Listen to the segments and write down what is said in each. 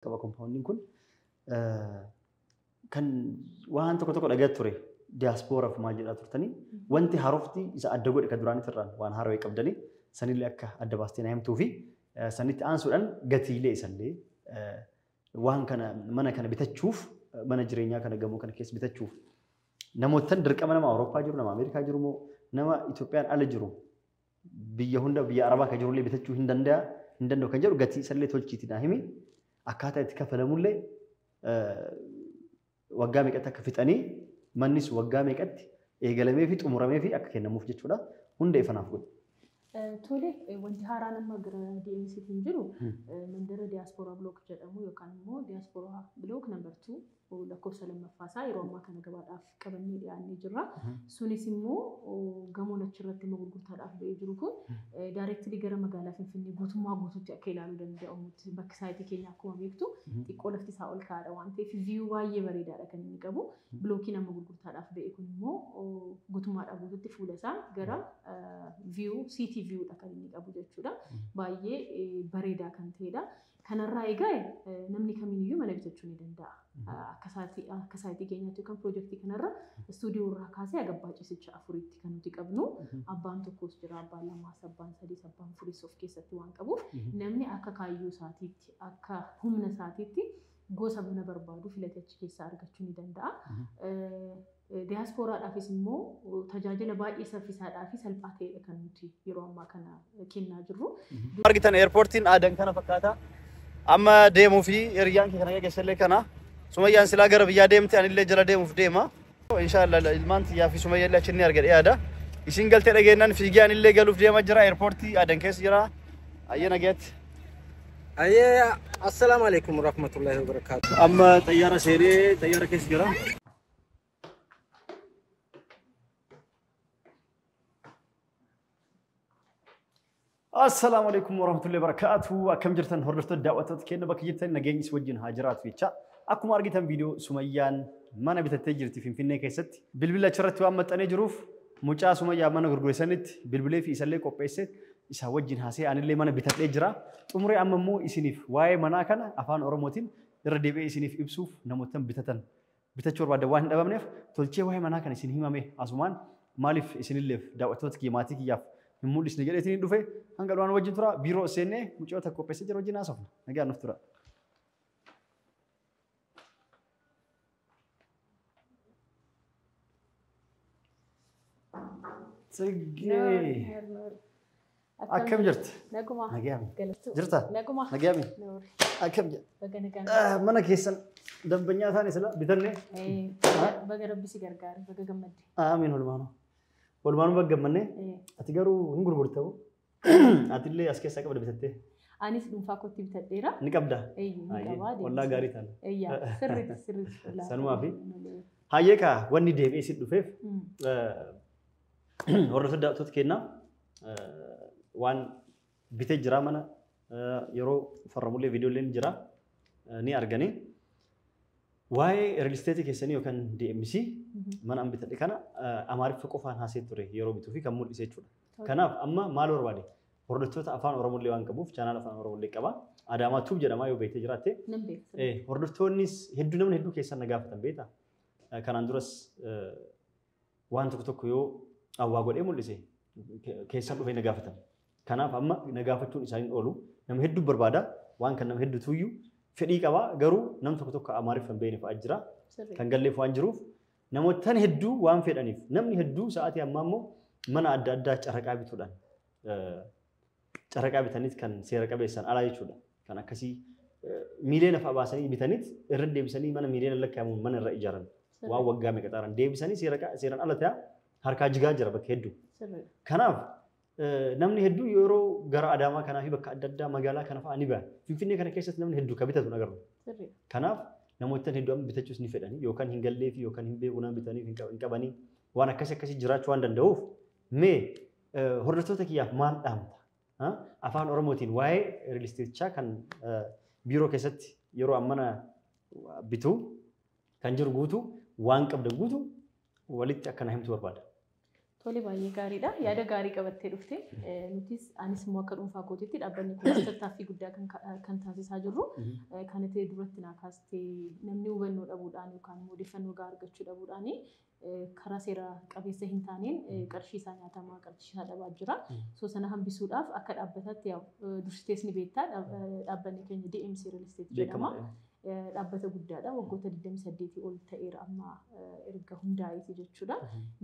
Qaba compoundiin kun kan waan tokko tokko dhagaa ture diyaaspooraaf maal jedhaa turtanii wanti haarofti isa adda godhe kan duraanii irraan waan haarawee qabdanii sanillee akka adda baastee na himtuu fi sanitti aansuudhaan gatiilee isallee waan kana mana kana bitachuuf mana jireenyaa kana gamoo kana keessa bitachuuf namootan dirqama nama Awurooppaa jiru nama Ameerikaa jiru moo nama Itoophiyaan ala jiru biyya hunda biyya Arabaa kan jirullee bitachuu hin danda'u kan jedhu gatii isallee tolchiitii naa himi akkaataa itti kafalamullee waggaa meeqatti akka fixanii mannis waggaa meeqatti eegalamee fi xumuramee fi akka kennamuuf jechuudha hunda ifanaaf godhu. Tole wanti haaraan amma gara DMCtiin jiru mandara Diaspora Block jedhamu yookaan immoo Diaspora Block number 2 lakkoofsa lammaffaa isaa yeroo ammaa kana gabaadhaaf qabannee dhiyaannee jirra. Sunis immoo gamoon achirratti immoo gurgurtaadhaaf ba'ee jiru kun directly gara magaalaa Finfinnee guutummaa guutuutti akka ilaaluu danda'amutti bakki saayitii keenya akkuma beektu xiqqoo lafti isaa ol ka'aadha waan ta'eef view baay'ee bareedaadha kan inni qabu. Blockiin amma gurgurtaadhaaf ba'e kun immoo guutummaadhaa guutuutti fuula isaa gara view city viewdha kan inni qabu jechuudha. Baay'ee bareedaa kan ta'edha. Kanarraa egaa namni kamiiniyyuu mana bitachuu ni danda'a. Akka saayitii keenyaatti yookaan piroojeektii kanarra istuudiyoo irraa kaasee haga abbaa ciisicha afuritti kan nuti qabnu. Abbaan tokkos jira, abbaan lamaas, abbaan sadiis, abbaan afuris of keessatti waan qabuuf namni akka kaayyoo isaatiitti, akka humna isaatiitti gosa mana barbaadu filatee achi keessaa argachuu ni danda'a. Diyaaspooraadhaafis immoo tajaajila baay'ee saffisaadhaa fi salphaa ta'edha kan nuti yeroo ammaa kana kennaa jirru. Argitan eerpoortiin Adan kana fakkaata. Amma deemuu fi hiriyyaan kee kana keessallee kana Sumayyaan silaa gara biyyaa deemte anillee jala deemuuf deema. Inshaallah ilmaan xiyyaa fi Sumayyaallee achi ni argadhe yaada. Isin galtee dhageenyaan fiigee anillee galuuf deema jira eerpoortii Adan keessa jira. Ayyee nageetti. Ayyee assalaamu alaikum warahmatullahi wabarakatuh. Amma xayyaara seenee xayyaara keessa jira. Assalaamu alaikum warahmatullahi wabarakatuh. Akkam jirtan hordoftoota daawwattoota keenya bakka jirtan nageenyi isin wajjin haa jiraatu jecha. Akkuma argitan viidiyoo Sumayyaan mana bitattee jirti Finfinnee keessatti. Bilbila achirratti waan maxxanee jiruuf mucaa Sumayyaa mana gurgureessanitti bilbilee fi isallee qopheesse isaa wajjin haasee anillee mana bitadhee jira. Xumuree amma immoo isiniif waa'ee manaa kana afaan Oromootiin irra deebi'ee isiniif ibsuuf namoota bitatan bitachuu barbaadan waan hin dhabamneef tolchee waa'ee manaa kana isin himame asumaan maaliif isinilleef daawwattoota kiyya maatii kiyyaaf hin mul'isne jedheetiin dhufe hanga dhumaan wajjin tura biiroo seennee mucoota qopheessee jira wajjin haasofna. Nagaan nuuf tura. Tsiggee. Akkam jirti? Naguma. Nagaami. Galatoo. Jirta? Naguma. Nagaami. Akkam jirti? Baga nagaan. Mana keessan dambanyaa taane sila bitanne. Baga rabbi si gargaare, baga gammadde. Amiin walumaanuu. Walumaanuu baga gammanne. Ati garuu hin gurgurtamu. Atillee as keessaa qabda bitattee. Anis dhuunfaa kootti bitadheera. Ni qabda? Ni qabaa. Wallaa gaarii taana. Sirriitti sirriitti. Sanumaa fi. Hayyee kaa wanni deebi'ee si dhufeef hordoftoota daawwattoota keenyaa waan bitee jira mana yeroo farramullee viidiyooleen jira ni arganii. Waa'ee real estate keessanii yookaan DMC mana an bitadhe kana Amaariffa qofaan haasee ture yeroo bituu fi kan mul'ise jechuudha. Kanaaf amma maal barbaade hordoftoota afaan Oromollee waan qabuuf chaanaal afaan Oromollee qaba. Adaamaa Tuub jedhama yoo beektee jiraatte. Hordoftoonnis hedduu namni hedduu keessan na gaafatan beektaa. Kanaan duras waan tokko tokko yoo awwaa godhee mul'ise keessan dhufee na gaafatan. Kanaaf amma na gaafachuun isaaniin oolu nama hedduu barbaada waan kan nama hedduutu fedhii qaba garuu nam tokko tokko Amaariffa hin beekne fa'aa jira. Kan galleef waan jiruuf namoota hedduu waan fedhaniif namni hedduu sa'aatii ammaa immoo mana adda addaa caraqaa bituudhaan caraqaa bitaniit kan seera qabeessan alaa jechuudha. Kan akkasii miiliyoona fa'aa baasanii bitaniit irra deebisanii mana miiliyoona lakkaa'amuun mana irra ijaaran waan waggaa meeqa xaaran deebisanii seeraan ala ta'a harkaa jigaa jira bakka hedduu. Kanaaf namni hedduu yeroo gara Adaamaa kanaa fi bakka adda addaa magaalaa kana fa'aa ni ba'a. Finfinnee kana keessatti namni hedduu kan bitatu hin agarru. Kanaaf namoota hedduu amma bitachuus ni fedhani yookaan hin gallee fi yookaan hin beeku nama bitaniif hin qabanii waan akkasii akkasii jiraachuu waan danda'uuf mee hordoftoota kiyyaaf maal dhaamta? Afaan Oromootiin waa'ee real estateichaa kan biiroo keessatti yeroo ammana bituu kan jiru guutuu waan qabda guutuu walitti akkana himtu barbaada. Tole, baay'ee gaariidha. Yaada gaarii qabattee dhufte. Nutis, anis immoo akka dhuunfaa kootiitti dhaabbanni kunis tattaaffii guddaa kan taasisaa jirru. Kana ta'e duratti naa kaastee, namni hubannoo dhabuudhaan yookaan immoo odeeffannoo gahaa argachuu dhabuudhaan karaa seera qabeessa hin taaneen qarshii isaa nyaatamaa, qarshii isaa dhabaa jira. So sana hambisuudhaaf akka dhaabbataatti, dursitees ni beektaa, dhaabbanni keenya DMC Real Estate jedhama. Dhaabbata guddaadha. Waggoota 28 ol ta'eera amma erga hundaa'eeti jechuudha.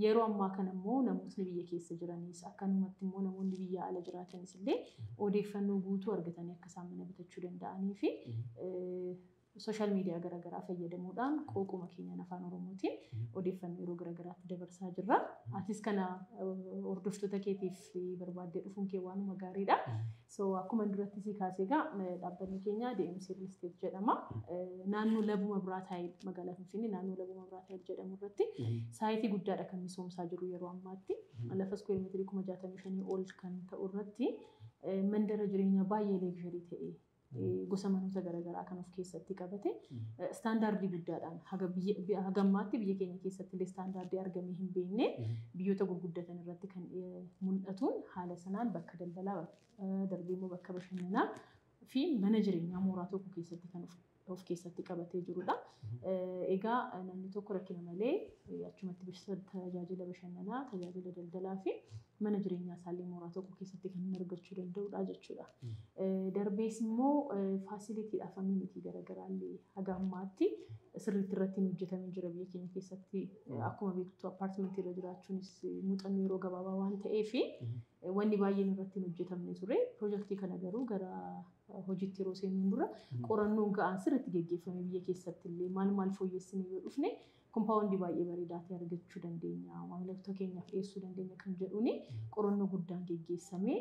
Yeroo ammaa kana immoo namootni biyya keessa jiranis, akkanumatti immoo namoonni biyya ala jiraatanis illee odeeffannoo guutuu argatanii akka isaan mana bitachuu danda'anii fi social media garaagaraa fayyadamuudhaan qooquma keenyaan afaan Oromootiin odeeffannoo yeroo garaagaraatti dabarsaa jirra. Atis kana hordoftoota keetiif barbaaddee dhufuun kee waanuma gaariidha. So akkuma duratti si kaasee egaa, dhaabbanni keenya DMC Real Estate jedhama. Naannoo Labuu Mabiraat Hayil, magaalaa Finfinnee naannoo Labuu Mabiraat Hayil jedhamu irratti saayitii guddaadha kan misoomsaa jiru yeroo ammaatti. Lafa iskuweer meetirii 65,000 ol kan ta'u irratti mandara jireenyaa baay'ee luxury ta'e, gosa manoota garaagaraa kan of keessatti qabate, istaandaardii guddaadhaan haga ammaatti biyya keenya keessatti illee istaandaardii argamee hin beekne, biyyoota gurguddatan irratti kan mul'atuun, haala sanaan bakka daldalaa, darbee immoo bakka bashannanaa fi mana jireenyaa mooraa tokko keessatti kan of keessatti qabatee jirudha. Egaa namni tokko rakkina malee achumatti tajaajila bashannanaa, tajaajila daldalaa fi mana jireenyaa isaallee mooraa tokko keessatti kan inni argachuu danda'udha jechuudha. Darbees immoo facilitydhaaf amenity garaagaraa illee haga ammaatti sirriitti irratti hin hojjetamee jira biyya keenya keessatti. Akkuma beektu, appaartimentii irra jiraachuunis muuxannoo yeroo gabaabaa waan ta'eef wanni baay'een irratti hin hojjetamne ture. Piroojeektii kana garuu gara hojiitti yeroo seenuun dura qorannoon ga'aan sirriitti geggeeffame, biyya keessatti illee maal maal fooyyessine yoo dhufne kompaawundii baay'ee bareedaa ta'e argachuu dandeenya, maamiloota keenyaaf dhiyeessuu dandeenya kan jedhuuni qorannoo guddaan geggeessame.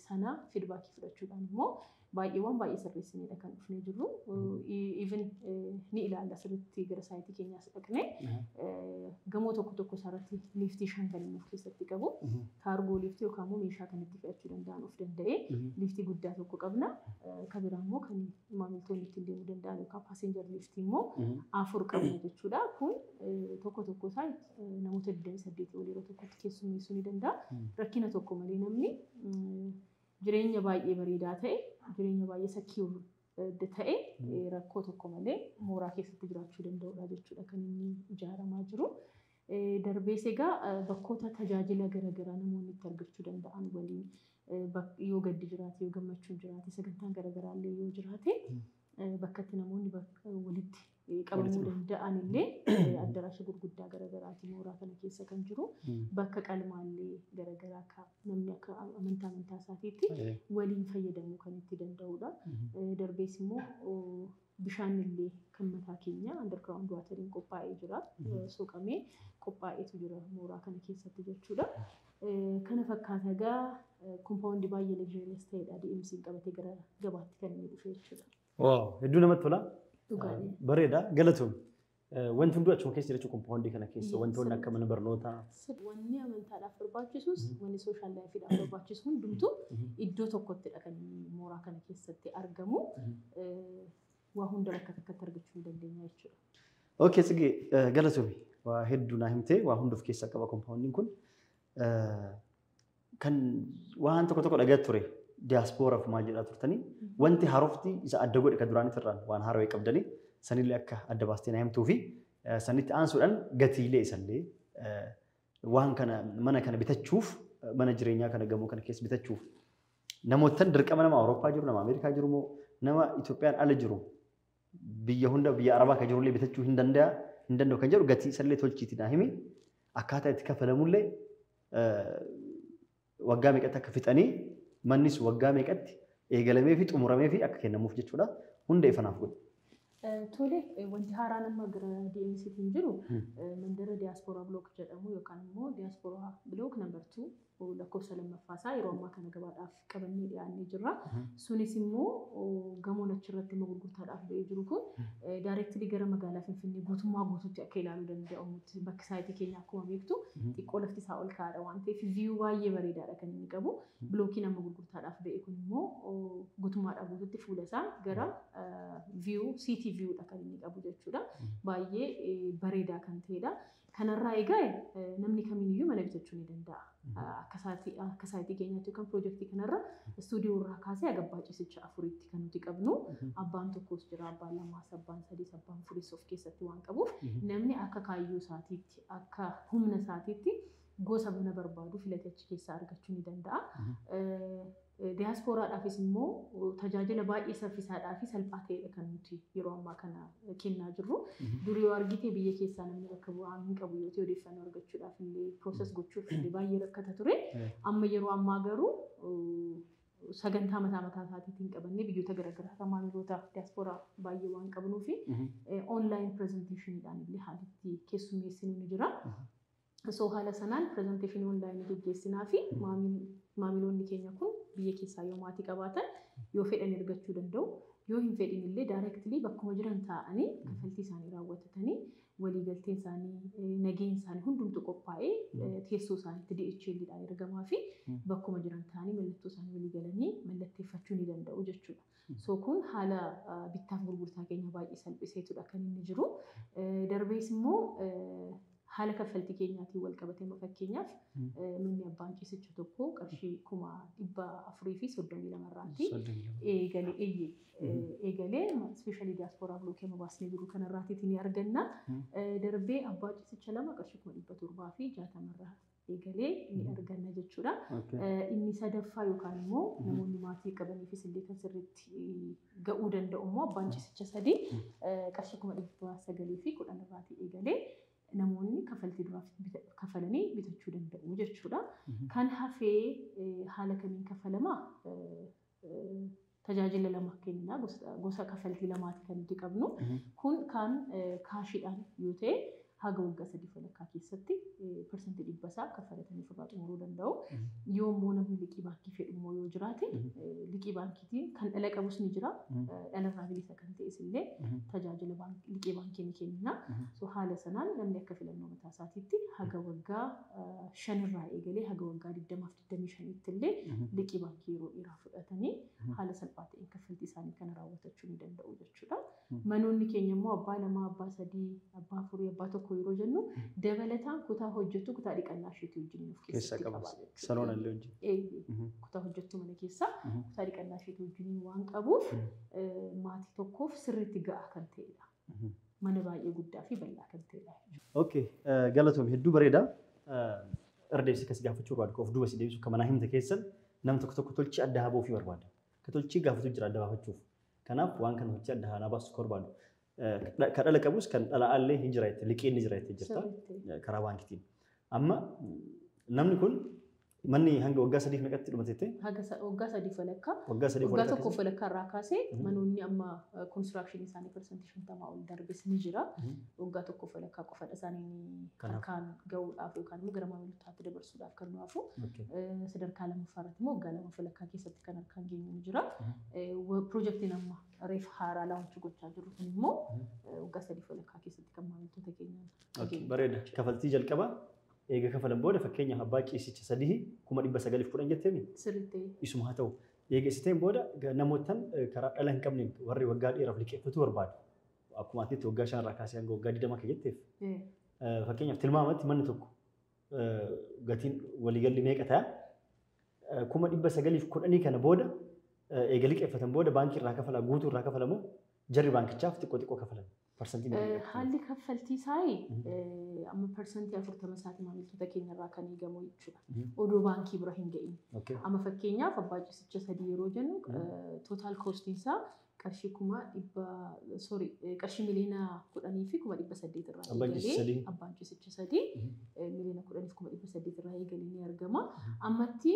Sana feedbackii fudhachuudhaan immoo baay'ee waan baay'ee sirreessinedha kan dhufnee jirru. Even ni ilaalla, sirriitti gara saayitii keenyaas dhaqnee gamoo tokko tokko isaarratti liiftii shan kan inni of keessatti qabu. Cargo liiftii yookaan immoo meeshaa kan itti fe'achuu danda'an of danda'ee liiftii guddaa tokko qabna. Kan biraa immoo kan maamiltoonni ittiin deemuu danda'an yookaan passenger liiftii immoo afur qabna jechuudha. Kun tokko tokko isaa namoota 28 ol yeroo tokkotti keessummeessuu ni danda'a. Rakkina tokko malee namni jireenya baay'ee bareedaa ta'e, jireenya baay'ee secure ta'e, rakkoo tokko malee mooraa keessatti jiraachuu danda'udha jechuudha kan inni ijaaramaa jiru. Darbees egaa bakkoota tajaajila garaagaraa namoonni itti argachuu danda'an waliin, yoo gaddi jiraate, yoo gammachuun jiraate, sagantaan garaagaraa illee yoo jiraate, bakka itti namoonni walitti qabamuu danda'an illee addaraasha gurguddaa garaagaraati mooraa kana keessa kan jiru. Bakka qalmaallee garaagaraa akka namni akka amantaa amantaa isaatiitti waliin fayyadamuu kan itti danda'udha. Darbees immoo bishaan illee kan mataa keenya underground wateriin qophaa'ee jira. Soqamee qophaa'eetu jira mooraa kana keessatti jechuudha. Kana fakkaata egaa, kompaawundii baay'ee luxurious ta'edha DMC'n qabatee gara gabaatti kan inni dhufe jechuudha. Wow, hedduu namatti tola. Dhugaatii. Bareeda, galatoom. Wanti hunduu achuma keessa jira jechuudha kompaawundii kana keessa. Wantoonni akka mana barnootaa. Wanni amantaadhaaf barbaachisus, wanni social lifeiidhaaf barbaachisu hundumtuu iddoo tokkottidha kan inni mooraa kana keessatti argamu. Waa hunda bakka takkatti argachuu hin dandeenya jechuudha. Okay, Tsigee, galatoomi. Waa hedduu naa himtee, waa hunda of keessaa qaba kompaawundiin kun. Kan waan tokko tokko dhagaa ture, diyaaspooraaf maal jedhaa turtanii, wanti haarofti isa adda godhe kan duraanii irraan waan haarawee qabdanii sanillee akka adda baastee naa himtuu fi sanitti aansuudhaan gatiilee isallee, waan kana, mana kana bitachuuf, mana jireenyaa kana gamoo kana keessa bitachuuf namootan dirqama nama Awurooppaa jiru, nama Ameerikaa jiru moo nama Itoophiyaan ala jiru, biyya hunda, biyya Arabaa kan jirullee bitachuu hin danda'a hin danda'u kan jedhu, gatii isallee tolchiitii naa himi, akkaataa itti kafalamullee, waggaa meeqatti akka fixanii, mannis waggaa meeqatti eegalamee fi xumuramee fi akka kennamuuf jechuudha. Hunda ifanaaf godhu. Tole, wanti haaraan amma gara DMCtiin jiru mandara Diyaaspooraa Block jedhamu yookaan immoo Diyaaspooraa Block number 2, lakkoofsa lammaffaa isaa yeroo ammaa kana gabaadhaaf qabannee dhiyaannee jirra. Sunis immoo gamoon achirratti immoo gurgurtaadhaaf ba'ee jiru kun directly gara magaalaa Finfinnee guutummaa guutuutti akka ilaaluu danda'amutti, bakki saayitii keenya akkuma beektu xiqqoo lafti isaa ol ka'aadha waan ta'eef view baay'ee bareedaadha kan inni qabu. Blockiin amma gurgurtaadhaaf ba'e kun immoo guutummaadhaa guutuutti fuula isaa gara view city Sea viewdha kan inni qabu jechuudha. Baay'ee bareedaa kan ta'edha. Kanarraa egaa namni kamiiniyyuu mana bitachuu ni danda'a. Akka saayitii keenyaatti yookaan piroojeektii kanarra istuudiyoo irraa kaasee haga abbaa ciisicha afuriitti kan nuti qabnu. Abbaan tokkos jira, abbaan lamaas, abbaan sadiis, abbaan afuris of keessatti waan qabuuf, namni akka kaayyoo isaatiitti, akka humna isaatiitti gosa mana barbaadu filatee achi keessaa argachuu ni danda'a. Diyaaspooraadhaafis immoo tajaajila baay'ee saffisaadhaa fi salphaa ta'edha kan nuti yeroo ammaa kana kennaa jirru. Dur yoo argite, biyya keessaa namni bakka bu'aa hin qabu yoo ta'e, odeeffannoo argachuudhaaf illee, process gochuuf illee baay'ee rakkata ture. Amma yeroo ammaa garuu sagantaa mataa mataa isaatiitiin qabannee biyyoota garaagaraa maamiloota diyaaspooraa baay'ee waan qabnuu fi online presentationiidhaan illee haalitti keessummeessinu ni jira. So haala sanaan presentationii onlineii geggeessinaa fi maamiloonni keenya kun biyya keessaa yoo maatii qabaatan, yoo fedhan ergachuu danda'u. Yoo hin fedhin illee directly bakkuma jiran taa'anii kaffaltii isaanii raawwatatanii, waliigalteen isaanii, nageen isaanii hundumtu qophaa'ee teessoo isaaniitti DHL-dhaan ergamaa fi bakkuma jiran taa'anii mallattoo isaanii waliigalanii mallatteeffachuu ni danda'u jechuudha. So kun haala bittaaf gurgurtaa keenya baay'ee salphiseetudha kan inni jiru. Darbees immoo haala kaffaltii keenyaatiin wal qabatee, fakkeenyaaf manni abbaan ciisicha tokko qarshii 432,000 irraati eegalee, especially diyaaspooraa blockii amma baasnee jiru kanarraatiiti ni arganna. Darbee abbaa ciisicha lama qarshii 760,000 irraa eegalee ni arganna jechuudha. Inni sadaffaa yookaan immoo namoonni maatii qabaniifis illee kan sirriitti ga'uu danda'u immoo abbaan ciisicha sadii qarshii 910,000 irraatii eegalee namoonni kaffaltii duraaf kafalanii bitachuu danda'u jechuudha. Kan hafee haala kamiin kafalamaa? Tajaajila lama kennina, gosa kaffaltii lamaati kan nuti qabnu. Kun kan cashiidhaan yoo ta'e, haga waggaa 3.5 keessatti 100% isaa kaffalatanii ofirraa xumuruu danda'u. Yoo immoo namni liqii baankii fedhu immoo yoo jiraate, liqii baankiitiin kan dhala qabus ni jira. Dhalarraa bilisa kan ta'es illee tajaajila liqii baankii ni kennina. So haala sanaan namni akka filannoo mataa isaatiitti haga waggaa 5rraa eegalee haga waggaa 20f 25tti illee liqii baankii yeroo dheeraa fudhatanii haala salphaa ta'een kaffaltii isaanii kana raawwatachuu ni danda'u jechuudha. Manoonni keenya immoo abbaa lamaa, abbaa sadii, abbaa afurii, abbaa tokko yeroo jennu, dabalataan kutaa hojjettu, kutaa dhiqannaa isheetii wajjin of keessatti qaba. Saloona illee wajjin. Kutaa hojjettu mana keessaa, kutaa dhiqannaa isheetii wajjin waan qabuuf, maatii tokkoof sirriitti ga'aa kan ta'edha. Mana baay'ee guddaa fi bal'aa kan ta'edha. Okay, galatoom, hedduu bareeda. Irra deebisee akkas gaafachuu barbaadu, of duuba si deebisu, kan manaa himte keessan nam tokko tokko tolchii adda haa ofii barbaada. Ka tolchii gaafatu jira adda baafachuuf. Kanaaf waan kana tolchii adda haa baasu barbaadu. Ka dhala qabus kan dhala allee hin jira jette, liqiin ni jira jettee jirta karaa baankiitiin. Amma namni kun manni hanga waggaa sadiif meeqatti dhumateette? Haga waggaa 3.5. Waggaa sadii. Waggaa 1.5 irraa kaasee manoonni amma constructionii isaanii 50% ol darbes ni jira. Waggaa 1.5 qofadha isaanii harkaan gahuudhaaf yookaan immoo gara maamiltootaatti dabarsuudhaaf kan nu hafu. Sadarkaa lammaffaa irratti immoo waggaa 2.5 keessatti kan harkaan geenyu ni jira. Piroojeektiin amma reef haaraa launch gochaa jirru kun immoo waggaa 3.5 keessatti kan maamiltoota keenyaan. Bareeda. Kafaltii jalqabaa eega kafalan booda, fakkeenyaaf abbaa ciisicha sadii 910,000 jetteemi? Sirriitti. Isuma haa ta'u. Eega isiteen booda namootaan karaa dhala hin qabne, warri waggaa dheeraaf liqeeffatu barbaadu. Akkuma atiitti waggaa 5 irraa kaasee hanga waggaa 20 akka jetteef. Fakkeenyaaf tilmaamatti manni tokko gatiin waliigalli meeqa ta'a? 910,000 kana booda eega liqeeffatan booda baankii irraa kafalaa, guutuu irraa kafalamu, jarri baankichaaf xiqqoo xiqqoo kafalan? Parsantii meeqa? Haalli kaffaltii isaa amma 40% isaatii maamiltoota keenya irraa kan eegamu jechuudha. Odoo baankii bira hin ga'in. Amma fakkeenyaaf abbaa ciisicha sadii yeroo jennu, total costiin isaa qarshii 100,000, sorry, qarshii 10,800,000 irraa eegalee, abbaan ciisicha sadii 10,800,000 irraa eegalee ni argama. Ammatti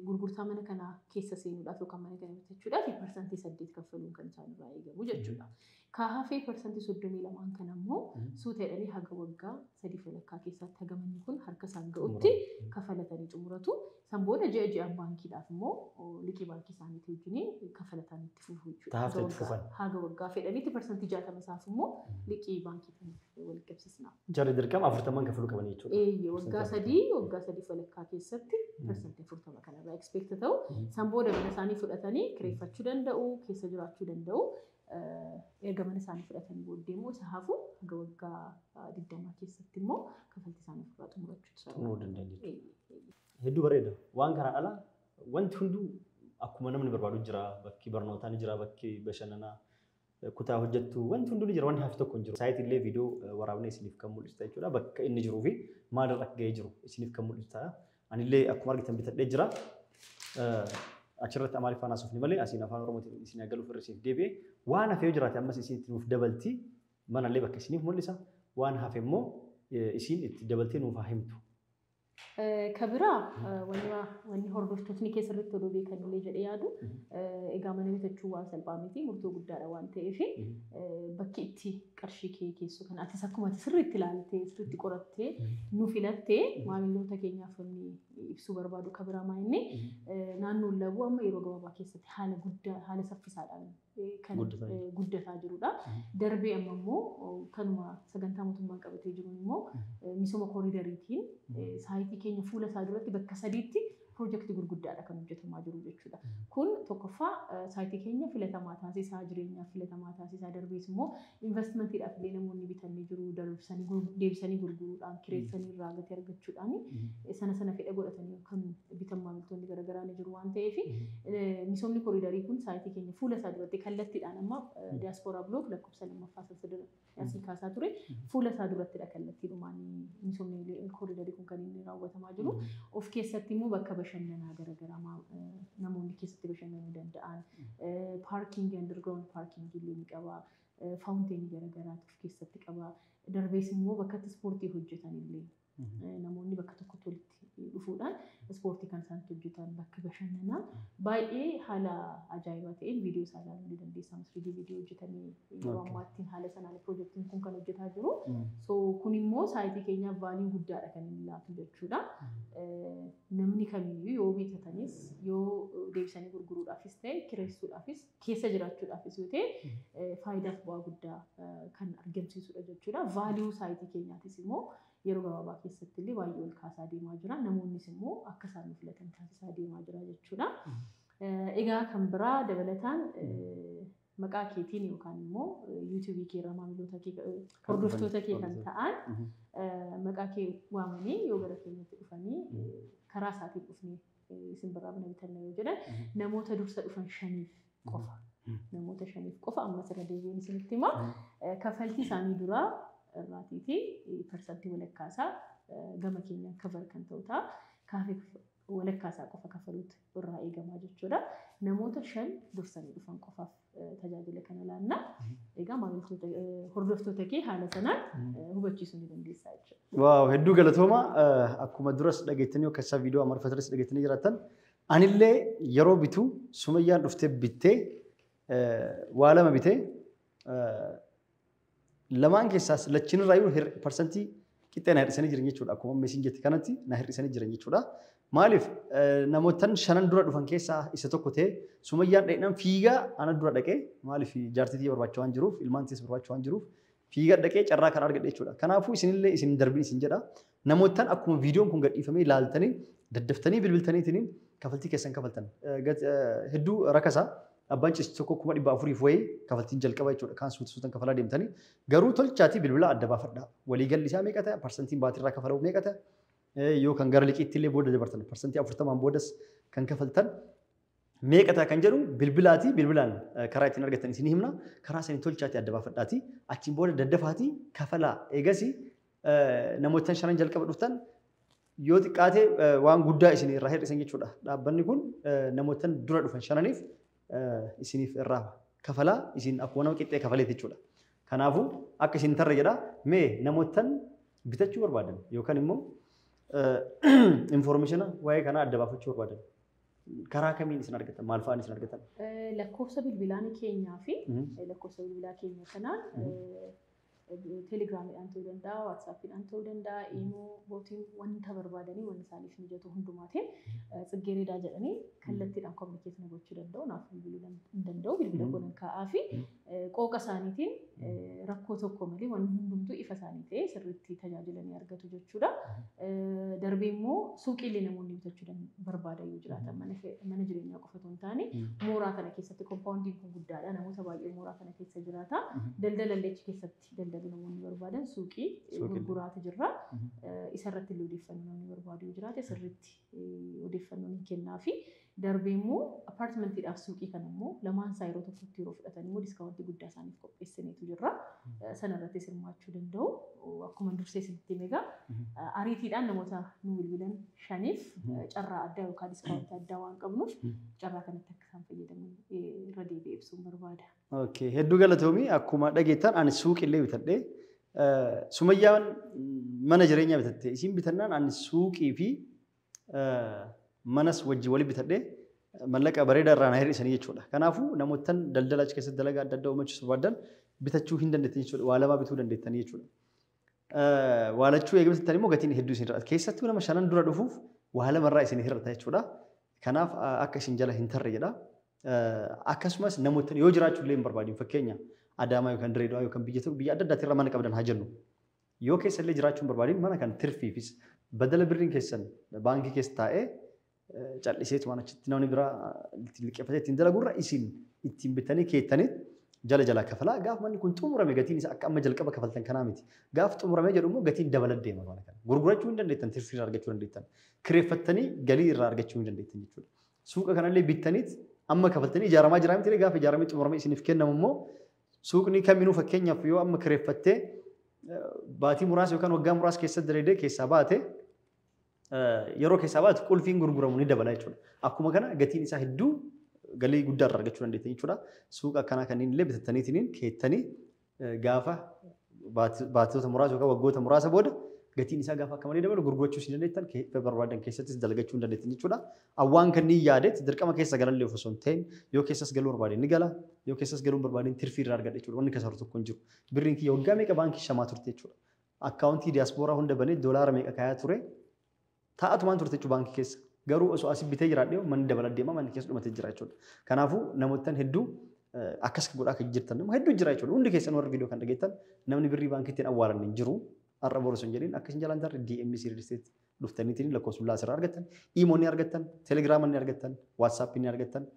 gurgurtaa mana kanaa keessa seenuudhaaf yookaan mana kana bitachuudhaaf 8% kaffaluun kan isaan irraa eegamu jechuudha. Ka hafee 32% kan ammoo suuta jedhanii haga waggaa 3.5 keessatti, haga manni kun harka isaan ga'utti kafalatanii xumuratu. San booda ji'a ji'aan baankiidhaaf immoo liqii baankii isaaniitii wajjin kafalatan itti fufu jechuudha. Haga waggaa fedhanitti 60% isaaf immoo liqii baankiitiin wal qabsiisna. Jarri dirqama 40n kafaluu qaban jechuudha. Eeyyee, waggaa 3, waggaa 3.5 keessatti 40% kanarraa expect ta'u. San booda mana isaanii fudhatanii kireeffachuu danda'u, keessa jiraachuu danda'u. Erga mana isaanii fudhatanii booddee immoo isa hafu hanga waggaa 20 keessatti immoo kaffaltii isaanii ofirraa xumurachuu xumuruu danda'an jechuudha. Hedduu bareeda. Waan kanaan ala wanti hunduu akkuma namni barbaadu jira. Bakki barnootaa ni jira, bakki bashannanaa, kutaa hojjettu wanti hunduu ni jira. Wanti hafi tokko hin jiru. Saayitii illee viidiyoo waraabnee isiniif kan mul'isu jechuudha. Bakka inni jiruu fi maalirra akka ga'ee jiru isiniif kan mul'isu ta'a. Anillee akkuma argitan bitadhee jira. Achirratti Amaariffaan haasofni malee asiin afaan Oromootiin isin agaluuf irra isiniif deebi'e. Waan hafe yoo jiraate ammas isin itti nuuf dabalti. Manallee bakka isiniif mul'isa. Waan hafe immoo isin itti dabaltee nuuf haa himtu. Kabiraa wanni hordoftootni keessatti oduu beekan illee jedhee yaadu egaa mana bitachuu waan salphaa miti, murtoo guddaadha waan ta'eef bakki itti qarshii kee keessu kan atis akkuma ati sirriitti ilaaltee sirriitti qorattee nu filattee maamiloota keenyaaf wanni ibsuu barbaadu kabiraa maa inni naannoon Labuu amma yeroo gabaabaa keessatti haala guddaa haala saffisaadhaan kan guddataa jirudha. Darbee amma immoo kanuma sagantaa mootummaan qabatee jiruun immoo misooma kooriidariitiin saayitii keenya fuula isaa duratti bakka sadiitti piroojeektii gurguddaadha kan hojjetamaa jiru jechuudha. Kun tokkoffaa saayitii keenya filatamaa taasisaa, jireenyaaf filatamaa taasisaa, darbees immoo investmentiidhaaf illee namoonni bitanii jiru, deebisanii gurguruudhaan, kireessanii irraa gatii argachuudhaan sana sana fedha godhatanii kan bitan maamiltoonni garaagaraa ni jiru waan ta'eef misoomni kooriidarii kun saayitii keenya fuula isaa duratti kallattiidhaan amma diyaaspooraa bilook lakkoofsa lammaffaa asii kaasaa ture fuula isaa durattidha kallattiidhumaan misoomni kooriidarii kun kan inni raawwatamaa jiru. Of keessatti immoo bakka bashannanaa garaagaraa namoonni keessatti bashannanuu danda'an paarkiingii underground paarkiingii illee ni qaba. Faawunteenii garaagaraatu of keessatti qaba. Darbees immoo bakka itti ispoortii hojjetan illee namoonni bakka tokkotti walitti dhufuudhaan ispoortii kan isaan hojjetan bakka bashannanaa baay'ee haala ajaa'ibaa ta'een viidiyoo isaa ilaaluu ni dandeessa. Masriidii viidiyoo hojjetamee yeroo ammaattiin haala sanaan piroojeektiin kun kan hojjetaa jiru. So kun immoo saayitii keenyaaf vaalii guddaadha kan inni laatu jechuudha. Namni kamiyyuu yoo bitatanis yoo deebisanii gurguruudhaafis ta'e kireessuudhaafis keessa jiraachuudhaafis yoo ta'e faayidaaf bu'aa guddaa kan argamsiisudha jechuudha. Vaaliyuu saayitii keenyaatis immoo yeroo gabaabaa keessatti illee baay'ee ol kaasaa deemaa jira. Namoonnis immoo akka isaan filatan taasisaa deemaa jira jechuudha. Egaa kan biraa dabalataan maqaa keetiin yookaan immoo yuutuubii kee irraa maamiloota kee hordoftoota kee kan ta'an maqaa kee waamanii yoo gara keenyatti dhufanii karaa isaatiin dhufnee isin biraa mana bitanna yoo jedhan namoota dursa dhufan 5 qofa. Namoota 5 qofa ammas irra deebiin isinitti hima. Kaffaltii isaanii duraa irraatiiti parsantii walakkaasaa gama keenyaan kafal kan ta'u ta'a. Kaafee walakkaasaa qofa kafaluutu irraa eegamaa jechuudha. Namoota 5 dursanii dhufan qofaaf tajaajila kana laanna. Egaa maamiltoota hordoftoota kee haala sanaan hubachiisuu ni dandeessaa jechuudha. Waaw, hedduu galatooma. Akkuma duras dhageettanii yookaan isaa viidiyoo Amaariffaatis dhageettanii jiraattan anillee yeroo bitu Sumayyaan dhuftee bittee waa lama bitee lamaan keessaas lachinirraayyuu parsantii qixxee na hir'isanii jiran jechuudha. Akkuma amma isin jette kanatti na hir'isanii jiran jechuudha. Maaliif namootan 5 dura dhufan keessaa isa tokko ta'e Sumayyaan dhaqnaan fiigaa ana dura dhaqee maaliif jaartitii barbaachaa waan jiruuf ilmaan tiis barbaachaa waan jiruuf fiigaa dhaqee carraa kan argadhe jechuudha. Kanaafuu isinillee isin darbin isin jedha. Namootan akkuma viidiyoon kun gadhiifamee ilaaltanii daddaftanii bilbiltaniitiin kafaltii keessan kafaltan. Hedduu rakasa. Abbaan ciisu tokko 400,000 wayii kafaltiin jalqaba jechuudha. Kaan suuta suutaan kafalaa deemtanii garuu tolchaatii bilbila adda baafadhaa. Waliigalli isaa meeqa ta'a? Parsantiin baatiirraa kafalamu meeqa ta'a? Yoo kan gara liqiitti illee booda dabartan parsantii 40 boodas kan kafaltan meeqa ta'a kan jedhu bilbilaatii bilbilaan karaa ittiin argatan isin himna. Karaa sanii tolchaatii adda baafadhaatii achiin booda daddafaatii kafalaa. Eegasii namoota 5 jalqaba dhuftan yoo xiqqaate waan guddaa isin irraa hir'isan jechuudha. Dhaabbanni kun namoota dura dhufan 5niif isiniif irraa kafalaa isin akkuma nama qixxee kafaleet jechuudha. Kanaafuu akka isin tarra jedha mee namootan bitachuu barbaadan yookaan immoo informeeshina waa'ee kanaa adda baafachuu barbaadan karaa kamiin isin argatan maal fa'aan isin argatan? Lakkoofsa bilbilaa keenyaa fi lakkoofsa bilbilaa keenya kanaan Telegiraamiidhaan ta'uu danda'a, Waatsaappiidhaan ta'uu danda'a, Iimoo, bootiin wanta barbaadanii wanti isaaniif mijatu hundumaatiin Tsiggeereedaa jedhanii kallattiidhaan communicate nu gochuu danda'u. Naaf bilbiluu hin danda'u. Bilbila koo nan kaa'aa fi qooqa isaaniitiin rakkoo tokko malee wanni hundumtuu ifa isaanii ta'ee sirriitti tajaajila ni argatu jechuudha. Darbee immoo suuqiilee namoonni bitachuu barbaadan yoo jiraatan mana jireenyaa qofa otoo hin taane mooraa kana keessatti compoundiin kun guddaadha. Namoota baay'ee mooraa kana keessa jiraata. Daldala illee achi keessatti daldalu namoonni barbaadan suuqii gurguraatu jirra. Isarratti illee odeeffannoo namni barbaadu yoo jiraate sirriitti odeeffannoo ni kennaafi. Darbee immoo apartmentiidhaaf suuqii kana immoo lamaan isaa yeroo tokkotti yeroo fudhatan immoo discountii guddaa isaaniif qopheessineetu jirra. Sanarrattis hirmaachuu danda'u. Akkuma dursee isinitti hime egaa ariitiidhaan namoota nu bilbilan 5f carraa addaa yookaan discountii addaa waan qabnuuf carraa kanatti akka isaan fayyadaman irra deebi'ee ibsuun barbaada. Okay, hedduu galatoomii. Akkuma dhageettan ani suuqillee bitadhee, Sumayyaan mana jireenyaa bitatte. Isin bitannaan ani suuqii fi manas wajjin wali bitadhee mallaqa bareedaa irraa na hir'isanii jechuudha. Kanaafuu namootan daldala achi keessatti dalagaa adda addaa uumachuu barbaadan bitachuu hin dandeettan jechuudha. Waa lamaa bituu dandeettanii jechuudha. Waa lachuu eega bitattan immoo gatiin hedduu isin hir'ata. Keessattuu nama 5 dura dhufuuf waa lamarraa isin hir'ata jechuudha. Kanaaf akka isin jala hin tarre jedha. Akkasumas namoota yoo jiraachuu illee hin barbaadin, fakkeenya Adaamaa yookaan Dirreedawaa yookaan biyya tokko biyya adda addaatti irra mana qabdan haa jennu. Yoo keessa illee jiraachuu hin barbaadin, mana kan tirfiifis badala birriin keessan baankii keessa taa'ee calliseetu waan achitti namni biraa ittiin liqeeffatee ittiin dalagurra isin ittiin bitanii keettanii jala jalaa kafalaa. Gaaf manni kun xumurame gatiin isaa akka amma jalqaba kafaltan kanaa miti. Gaaf xumuramee jedhu immoo gatiin dabalaa deema mana kana. Gurgurachuu hin dandeettan, tirfii irraa argachuu dandeettan. Kireeffattanii galii irraa argachuu hin dandeettan jechuudha. Suuqa kanallee bittaniit amma kafaltanii ijaaramaa jira miti, gaafa ijaaramee xumuramee isiniif kennamu immoo suuqni kaminuu fakkeenyaaf yoo amma kireeffattee baatii muraasa yookaan waggaa muraasa keessatti dalaydee keessaa baate, yeroo keessaa baatu qulfiin gurguramu ni dabala jechuudha. Akkuma kana gatiin isaa hedduu galii guddaa irraa argachuu dandeettan jechuudha. Suuqa akkanaa kanneen illee bitattaniitiin keettanii gaafa baatota muraasa yookaan waggoota muraasa booda gatiin isaa gaafa akka malee dabalu gurgurachuu hin dandeettan, barbaadan keessattis dalagachuu hin dandeettan jechuudha. Awwaan kanneen yaadetti dirqama keessa galallee osoo hin ta'in, yoo keessas galuu barbaade ni gala, yoo keessas galuu barbaade tirfii irraa argadha jechuudha. Wanni kasaru tokko hin jiru. Birriin kiyya waggaa meeqa baankii shamaa turte jechuudha. Akkaawuntii diyaaspooraa hunda banee doolaara meeqa kaayaa ture, taa'atumaan turte jechuudha baankii keessa. Garuu osoo asii bitee jiraadhee manni dabalaa deema, manni keessa dhumatee jira jechuudha. Kanaafuu namoottan hedduu akkas godhaa kan jirtan nama hedduu jira jechuudha. Hundi keessan warri viidiyoo kan dhageettan, namni birrii baankii ittiin awwaalan hin jiru. Har'a boru osoo hin jedhin akka isin jalaan tarre DMC Real Estate dhuftaniitiin lakkoofsa asirraa argattan, Imoo ni argattan, Telegiraama ni argattan, Waatsaappii ni argattan,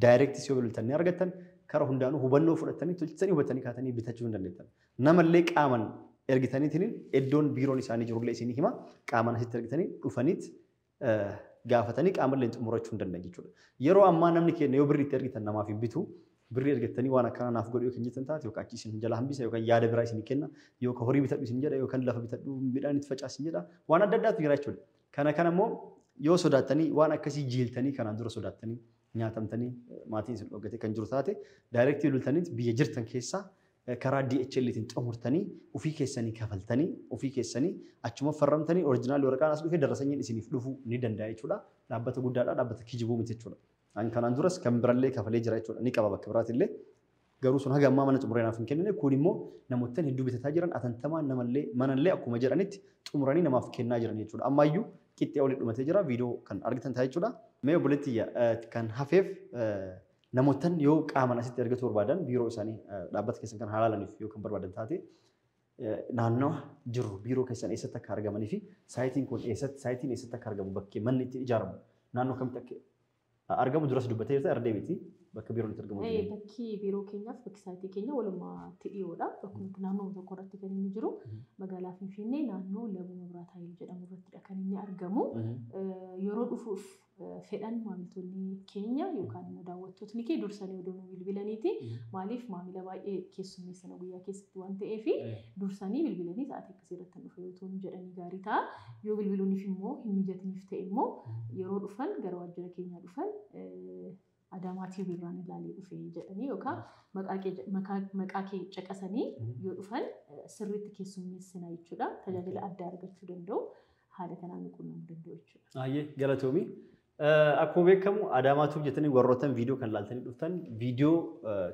directis yoo bilbiltan ni argattan, karaa hundaanuu hubannoo fudhattanii tolchitanii hubatanii kaatanii bitachuu hin dandeettan. Namallee qaaman ergitaniitiin iddoon biiroon isaanii jirullee isinii hima, qaaman asitti ergitanii dhufaniit gaafatanii qaamallee xumurachuu hin danda'an jechuudha. Yeroo ammaa namni keenya yoo birrii itti ergitan namaaf hin bitu. Birrii ergattanii waan akkanaa naaf godhu yookaan jettan taate, yookaan achi isin jala hambisa yookaan yaada biraa isin kenna yookaan horii bitadhu isin jedha yookaan lafa bitadhu midhaan itti facaasin jedha, waan adda addaatu jira jechuudha. Kana kana immoo yoo sodaattanii waan akkasii jiiltanii kanaan dura sodaattanii nyaatamtanii maatiin isin dhoggatee kan jiru taate, directii lultaniit biyya jirtan keessaa karaa DHL-tiin xumurtanii ofii keessanii kafaltanii ofii keessanii achuma farramtanii originalii waraqaan as dhufee darasanyiin isiniif dhufuu ni danda'a jechuudha. Dhaabbata guddaadha, dhaabbata kijibuu miti jechuudha. An kanaan duras kan birallee kafalee jira jechuudha. Ni qaba bakka biraatillee. Garuu sun haga ammaa mana xumuree naaf hin kennine. Kun immoo namoottan hedduu bitataa jiran atantamaan namallee manallee akkuma jedhanitti xumuranii namaaf kennaa jiran jechuudha. Ammayyuu qixxee olii dhumatee jira. Viidiyoo kan argitan ta'a jechuudha. Mee obboleetti kan hafeef, namoottan yoo qaaman asitti argachuu barbaadan, biiroo isaanii dhaabbata keessan kan halaalaniif yoo kan barbaadan taate, naannawa jiru biiroo keessan eessatti akka argamanii fi siteiin kun eessatti, siteiin eessatti akka argamu, bakkee manni itti ijaaramu naannoo kamitti akka argamu duras dubbatee jirta, irra deebiti bakka biiroon itti argamu. Bakki biiroo keenyaaf bakki siteii keenya walumatti dhiyoodha. Bakkuma naannoo tokko irratti kan inni jiru magaalaa Finfinnee naannoo Labuu Mabiraat Hayil jedhamu irrattidha kan inni argamu. Yeroo dhufuuf fedhan maamiltoonni keenya yookaan immoo daawwattootni kee dursanii odoo nu bilbilaniiti. Maaliif, maamila baay'ee keessummeessana guyyaa keessatti waan ta'eef, dursanii bilbilanii sa'aatii akkasii irratti dhufa yoo ta'u jedhanii gaarii ta'a. Yoo bilbiluuniif immoo hin mijatiniif ta'e immoo yeroo dhufan gara waajjira keenyaa dhufan Adaamaa TV irraan ilaalee dhufe jedhanii yookaan maqaa kee caqasanii yoo dhufan sirriitti keessummeessina jechuudha. Tajaajila addaa argachuu danda'u. Haala kanaan nu quunnamuu danda'u jechuudha. Ayyee, galatoomii. Akkuma beekamu Adaamaa Tube jettanii warroottan viidiyoo kan laaltanii dhuftan, viidiyoo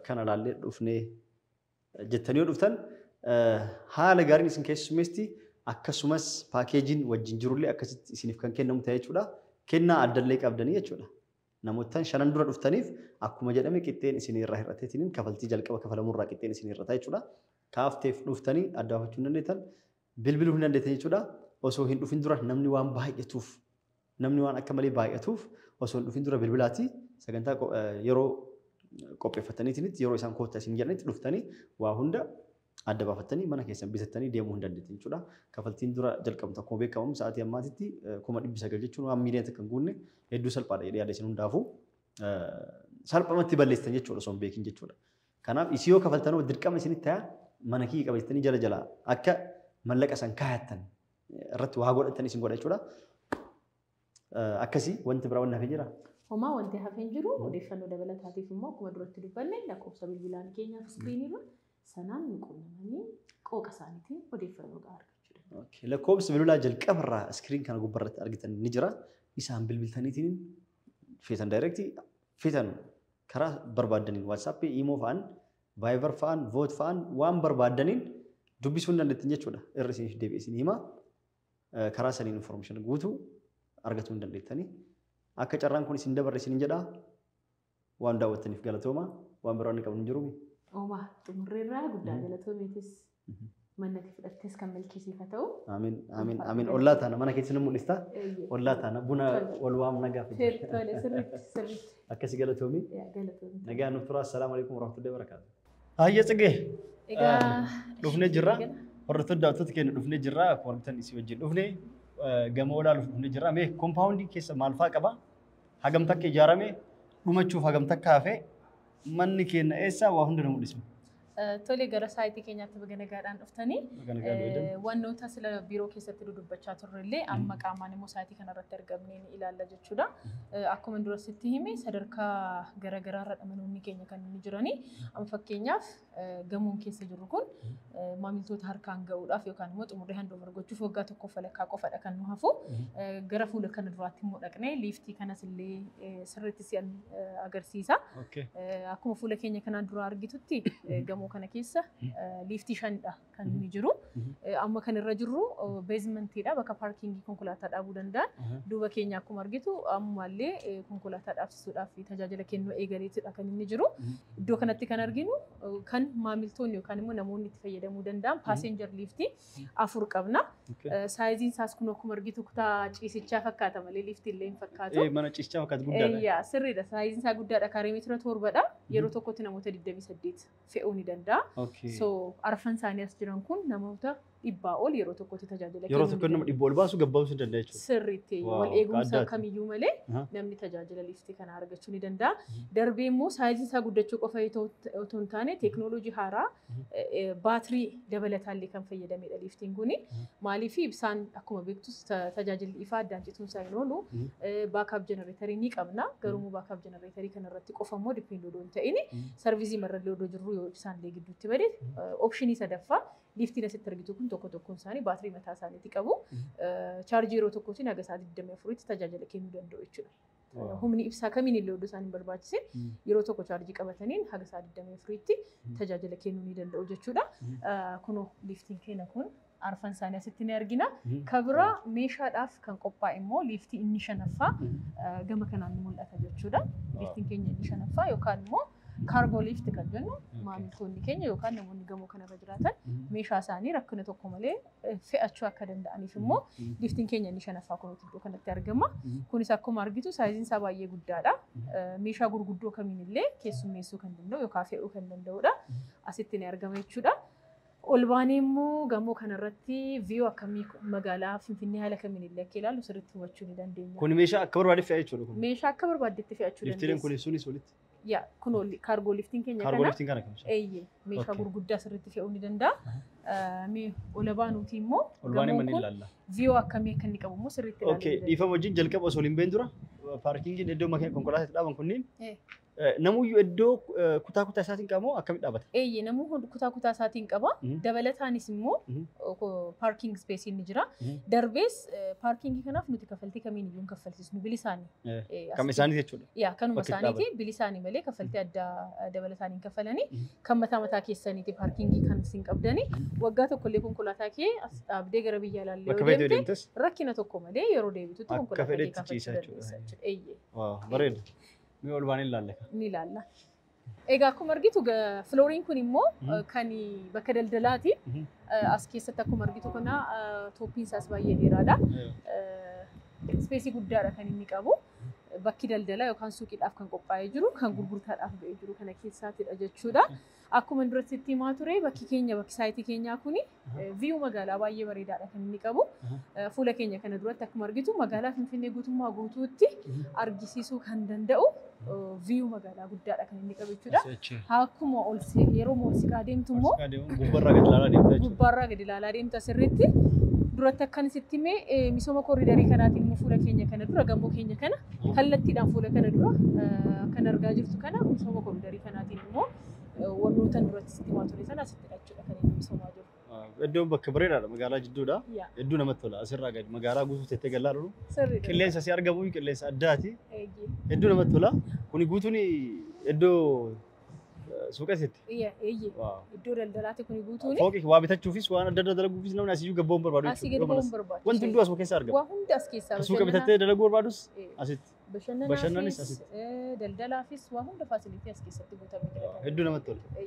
kana laallee dhufnee jettanii yoo dhuftan Haala gaariin isin keessummeesti, akkasumas paakeejiin wajjin jirullee akkasitti isiniif kan kennamu ta'e jechuudha. Kennaa addallee qabdanii jechuudha. Namoota shanan dura dhuftaniif akkuma jedhame qixxeen isin irraa hir'ateetiin kafaltii jalqaba kafalamurraa qixxeen isin hir'ata jechuudha. Kaafteef dhuftanii adda baafachuu hin dandeettan, bilbiluu hin dandeettan jechuudha. Osoo hin dhufin dura namni waan baay'atuuf, namni waan akka malee baay'atuuf osoo hin dhufin dura bilbilaati sagantaa yeroo qopheeffataniitiin yeroo isaan koottaa isin jedhanitti dhuftanii waa hunda adda baafattanii mana keessan bitattanii deemuu hin dandeettan jechuudha. Kafaltiin dura jalqabtu akkuma beekamu sa'aatii ammaatitti 900,000 jechuun waan miiliyoona tokko hin guunne hedduu salphaadha jedhee yaada isin hundaafuu salphumatti balleessitan jechuudha osoo hin beekin jechuudha. Kanaaf isii yoo kafaltanoo dirqama isinitti ta'a mana kiyya qabattanii jala jala akka mallaqa san kaayattan irratti waa godhatan isin godha jechuudha. Akkasii wanti biraa wanti hafee jira. Homaa wanti hafee hin jiru. Odeeffannoo dabalataatiif immoo akkuma duratti dubbanne lakkoofsa bilbilaan keenyaaf iskiriinirra sanaan nu quunnamanii qooqa isaaniitiin odeeffannoo gahaa argachuu danda'u. Lakkoofsa bilbilaa jalqabarraa iskiriin kana gubbaarratti argitan ni jira. Isaan bilbiltaniitiin feetan daayirektii feetan karaa barbaaddaniin WhatsApp, Imo fa'aan, Viber fa'aan, Voot fa'aan waan barbaaddaniin dubbisuu hin dandeettan jechuudha. Irra isiniif deebi'ee isin hima. Karaa saniin information guutuu argachuu hin dandeettanii. Akka carraan kun isin dabarre isin jedha. Waan daawwattaniif galatooma. Waan biraa inni qabnu hin jiru. Oomaa xumurreerraa guddaa galatoomeetis mannatti fudhattes kan milkisiif haa ta'u. Amiin amiin amiin. Ollaa taana mana keessa ni mul'ista. Ollaa taana buna wal waamna gaafa. Tole, sirriitti sirriitti. Akkasi galatoomi. Galatoomi. Nagaan nuuf tura. Assalaamu alaikum warahmatullahi wabarakatuh. Hayya Tsigee. Egaa dhufnee jirra. Hordoftoota daawwattoota keenya dhufnee jirra. Akkuma argitan isii wajjin dhufnee gamoo ilaaluuf dhufnee jirra. Mee koompaawundii keessa maal fa'aa qaba? Hagam takka ijaarame? Dhumachuuf hagam takka hafe? Manni keenya eessa? Waa hunda nu mul'isa. Tole, gara saayitii keenyaatti baga nagaadhaan dhuftanii wantoota sila biiroo keessatti dudubbachaa turrellee amma qaamaan immoo saayitii kanarratti argamnee ni ilaalla jechuudha. Akkuma dura sitti hime sadarkaa garaagaraarra manoonni keenya kan inni jiranii. Amma fakkeenyaaf gamoon keessa jirru kun maamiltoota harkaan ga'uudhaaf yookaan immoo xumurree handover gochuuf waggaa tokkoof walakkaa qofadha kan nu hafu. Gara fuula kana duraatti immoo dhaqnee liiftii kanas illee sirriitti si agarsiisa. Akkuma fuula keenya kanaan dura argitutti gamoo kana keessa liiftii shanidha kan inni jiru. Amma kan irra jirru beezmentiidha, bakka paarkingii konkolaataa dhaabuu danda'an. Duuba keenya akkuma argitu ammallee konkolaataa dhaabsisuudhaaf tajaajila kennuu eegaleetidha kan inni jiru. Iddoo kanatti kan arginu kan maamiltoonni yookaan immoo namoonni itti fayyadamuu danda'an passenger liiftii 4 qabna. Saayiziin isaas kun akkuma argitu kutaa ciisichaa fakkaata malee liiftii illee hin fakkaatu. Mana ciisichaa fakkaata, guddaadha. Yaa, sirriidha. Saayiziin isaa guddaadha. Kaaree meetira 7dha. Yeroo tokkotti namoota 28 fe'uu ni danda'a. So arfan isaanii as jiran kun namoota 100 ol yeroo tokkotti tajaajila Yeroo tokko nama 100 ol baasu gabbaabsuu danda'a jechuudha. Sirriitti wal eegumsa kamiyyuu malee namni tajaajila liiftii kana argachuu ni danda'a. Darbee immoo saayiziin isaa guddachuu qofa otoo hin taane teeknooloojii haaraa baatirii dabalataallee kan fayyadamedha liiftiin kuni. Maaliif ibsaan akkuma beektus tajaajilli ifaa addaan cituun isaa hin oolu. Backup jenereetarii ni qabna. Garuu backup jenereetarii kanarratti qofa immoo depend odoo hin ta'in sarviizii marrallee odoo jirru yoo ibsaan illee gidduutti bade opshinii sadaffaa liiftiin asitti argitu kun tokko tokkoon isaanii baatirii mataa isaaniitti qabu. Chaarjii yeroo tokkootiin haga sa'aatii 24tti tajaajila kennuu danda'u jechuudha. Humni ibsaa kamiin illee odoo isaan hin barbaachisin yeroo tokko chaarjii qabataniin haga sa'aatii 24tti tajaajila kennuu ni danda'u jechuudha. Kunoo liiftiin keenya kun arfan isaanii asitti ni argina. Kabira meeshaadhaaf kan qophaa'e immoo liiftii inni shanaffaa gama kanaan ni mul'ata jechuudha. Liiftiin keenya inni shanaffaa yookaan immoo cargo lift kan jennu maamiltoonni keenya yookaan namoonni gamoo kanarra jiraatan meeshaa isaanii rakkina tokko malee fe'achuu akka danda'aniif immoo liiftiin keenya inni shanaffaa kunuuti iddoo kanatti argama. Kunis akkuma argitu saayiziin isaa baay'ee guddaadha. Meeshaa gurguddoo kamiin illee keessummeessuu kan danda'u yookaan fe'uu kan danda'udha. Asitti ni argama jechuudha. Ol baanee immoo gamoo kanarratti viyuu akkamii magaalaa Finfinnee haala kamiin illee akka ilaallu sirriitti hubachuu ni dandeenya. Kun meeshaa akka barbaade fe'a jechuudha kun. Meeshaa akka barbaaddetti fe'achuu Liiftiileen dandeessa. kun sunis walitti. Yaa, kun cargo liiftiin keenya Cargo kana. liiftiin kana kan. Eeyyee, meeshaa gurguddaa sirriitti fe'uu ni danda'a. Mee ol baanuuti immoo Ol baanee gamoon manneen kun ilaalla. viyuu akkamii akka inni qabu immoo sirriitti ilaaluu Okay, ni dandeenya. dhiifama wajjin jalqaba osoo hin beekin dura paarkingiin iddoo makiina konkolaataa itti dhaaban kunniin Namuyyuu iddoo kutaa kutaa isaatiin qabamoo akkamitti dhaabata? Eeyyee, namuu kutaa kutaa isaatiin qaba. Dabalataanis immoo parking spaceiin ni jira. Darbees parkingii kanaaf nuti kaffaltii kamiin iyyuu hin kaffalsiisnu, bilisaani. Kan isaanii jechuudha. Yaa, kanuma isaaniiti, bilisaani malee kaffaltii addaa dabalataan hin kaffalanii. Kan mataa mataa keessaniiti parkingii kan isin qabdani. Waggaa tokkollee konkolaataa kee as dhaabdee gara biyya alaallee yoo deemte rakkina tokko malee yeroo deebitutti konkolaataa kee kaffalchuu dandeessa jechuudha. Eeyyee. Bareeda. Mee ol baanee ilaalla. Ni ilaalla. Egaa akkuma argitu flooriin kun immoo kan bakka daldalaati. As keessatti akkuma argitu kana topiin isaas baay'ee dheeraadha. Spaceii guddaadha kan inni qabu. Bakki daldalaa yookaan suuqiidhaaf kan qophaa'ee jiru, kan gurgurtaadhaaf ba'ee jiru kana keessaatidha jechuudha. Akkuma duratti sitti himaa ture, bakki keenya, bakki siteii keenyaa kuni view magaalaa baay'ee bareedaadha kan inni qabu. Fuula keenya kana duratti akkuma argitu magaalaa Finfinnee guutummaa guutuutti argisiisuu kan danda'u view magaalaa guddaadha kan inni qabu jechuudha. Akkuma ol yeroo ol siqaa deemtu immoo gubbaarraa gadi ilaalaa deemta jechuudha. Gubbaarraa gadi ilaalaa deemta sirriitti. Duratti akkan sitti himee, misooma corridorii kanaatiin immoo fuula keenya kana dura, gamoo keenya kana kallattiidhaan fuula kana dura kan argaa jirtu kana, misooma corridorii kanaatiin immoo wantoota duratti sitti himaa ture sana asittidha jechuudha kan inni misoomaa jiru. Iddoon bakka bareedaadha, magaalaa jidduudha. Hedduu namatti tola, asirraa gadi magaalaa guutuu teettee galaa jiru. Qilleensa si argamu qilleensa addaati. Hedduu namatti tola. Kuni guutuun iddoo suuqa isitti. Iddoo daldalaati kuni guutuun. Fooqii waa bitachuufis, waan adda addaa dalaguufis namni asiyyuu gabboon barbaadu. Asii gadi ba'uun barbaadu. Wanti hunduu asuma keessa argama. Waa hundi as keessaa. Suuqa bitattee dalaguu barbaadus asitti. Bashannanaafis, daldalaafis, waa hunda facility as keessatti guutamee jira. Hedduu namatti tola.